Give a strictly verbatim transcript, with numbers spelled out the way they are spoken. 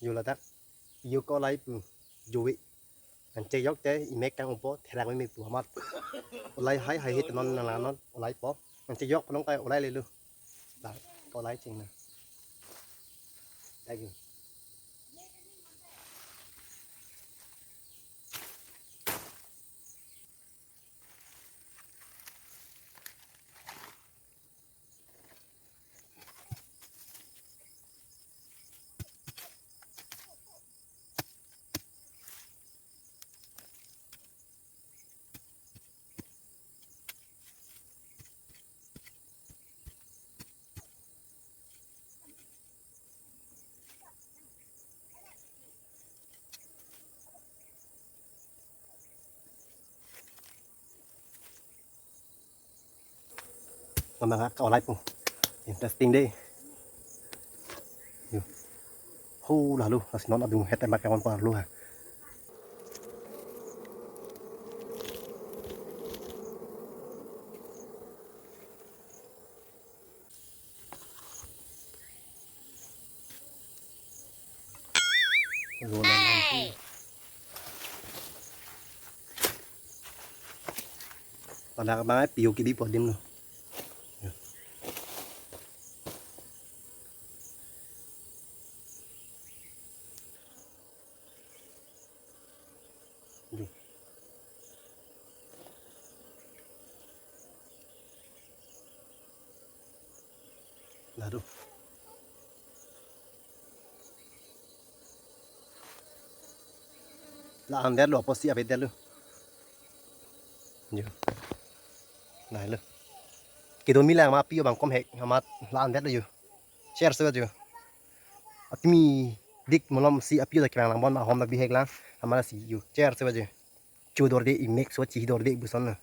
Yo ladak. Yo ko olai pu. Jove. Nangchejok te imek kang upo therak meme pu amat. Olai hai hai hit non nang non olai po. Nangchejok ponong kai olai lelo. La ko olai cheng na. Thank you. Mama ka olai po. Interesting dei. Yo. Ho lalu, lasi non adung het emak kawan parlo ha. Pada kemang pio kidi po adim lo. Lado. La-an det lo, apotsi avedetlo. Jo. Nai lo. Kedo milang ma aphi abang kom hek, amat la-an det lo jo. Share se jo. Atimi dik malom si aphi da kelang lang bon ma hom da bihek lang. Amat si jo. Share se jo. Cho dorde imek so chi dorde buson na.